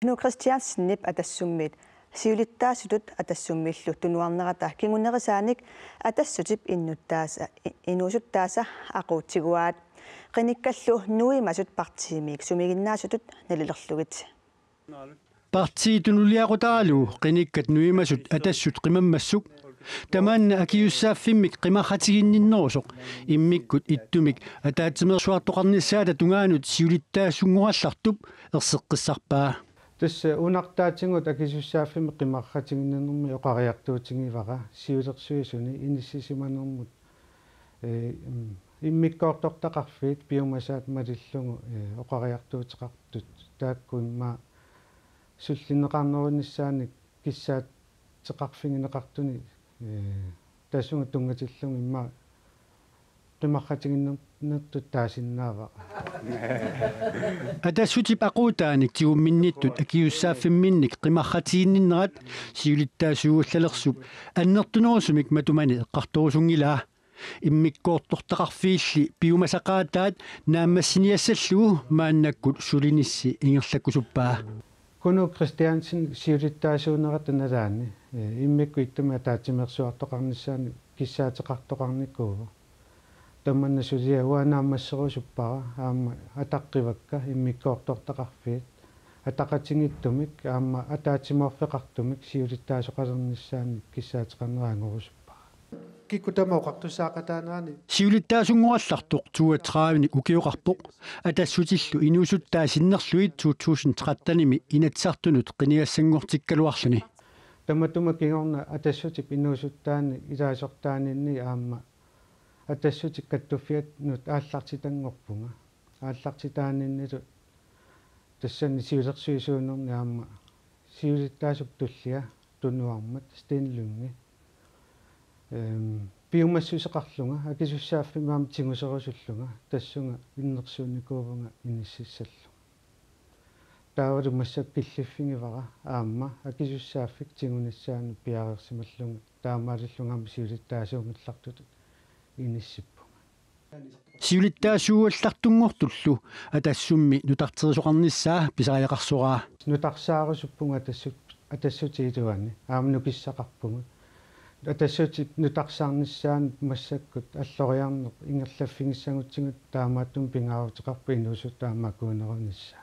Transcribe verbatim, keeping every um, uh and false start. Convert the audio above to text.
Knud Kristiansenip Atassummit siulittaasutut Atassummillu tunuarnerata kingunerisaanik Atassutip innuttaasa-, i-, inuusuttaasa aquutsiguaat. Qinikkallu nuimasut partiimiit sumiginnaasutut nalilerlugit. Partiit tunuliaqutaralu qinikkat nuimasut Atassut qimammassuk. Tamaani akisussaaffimmik qimarratiginninnerusoq immikkut ittumik ataatsimeersuartoqarnissaata tungaanut siulittaasunngoraluartup erseqqissarpaa. Tassa uunartaatigut akisussaaffimmik qimarratiginninnermi oqariartuutigivara siulersuisuni inissisimanermut, ee, im-, immikkoortortaqarfiit piumasaat malillugu, ee, oqariartuuteqartut taakku immaqa sullinneqarnerunissaanik kissaateqarfigineqartuni, ee, tassunga tunngatillugu immaqa qimarratiginnertut taasinnaavara. Atassutip aquutaanik tigumminnittut akisussaaffimminnik qimarratiginninnerat siulittaasuugallalersup annertunerusumik matumani eqqartorusunngilaa. Immikkoortortaqarfiilli piumasaqaataat naammassiniassallugu maannakkut sulinissi ingerlakkusuppaa. Knud Kristiansen siulittaasuunerata nalaani, ee, immikkut ittumik ataatsimeersuartoqarnissaanut kissaateqartoqarnikuuvoq. Tamanna suliaq uanga naammasserusuppara aamma ataqqivakka immikkoortortaqarfiit ataqatigiittumik aamma ataatsimoorfeqartumik siulittaasoqalernissaannik kissaateqarnera angorusuppara. Kikkut taama oqartussaaqataanerani. Siulittaasunngoraluartoq toogtredivenik ukioqarpoq, Atassutillu inuusuttaat sinnerlugit to tusind trettenimi Inatsisartunut qinigassanngortikkaluarluni. Tamatuma kingorna Atassutip inuusuttaani ilaasortaaninni aamma Atassutip kattuffianut aallartitanngorpunga. Aallartitaaninnilu tassani siulersuisuunerni aamma siulittaasup tullia tunuarmat Sten Lynge, ehm, piumassuseqarlunga akisussaaffimmi aamma tiguserusullunga tassunga innersuunnikuuvunga inississallunga. Taavalu massakkut killiffigivara aamma akisussaaffik tigunissaanut piareersimallunga taamaalillunga aamma siulittaasuugallartutut inissippunga. Siulittaasuugallartunngortullu Atassummi nutarterisoqarnissaa pisariaqarsoraa. Nutarsaarusuppunga Atassut-, Atassutit iluanni aamma nukissaqarpugut. Atassutip nutarsaarnissaanut massakkut alloriarneq ingerlaffigissagutsigu taamaattumik pingaaruteqarpoq inuusuttut aamma akuunerunissaa.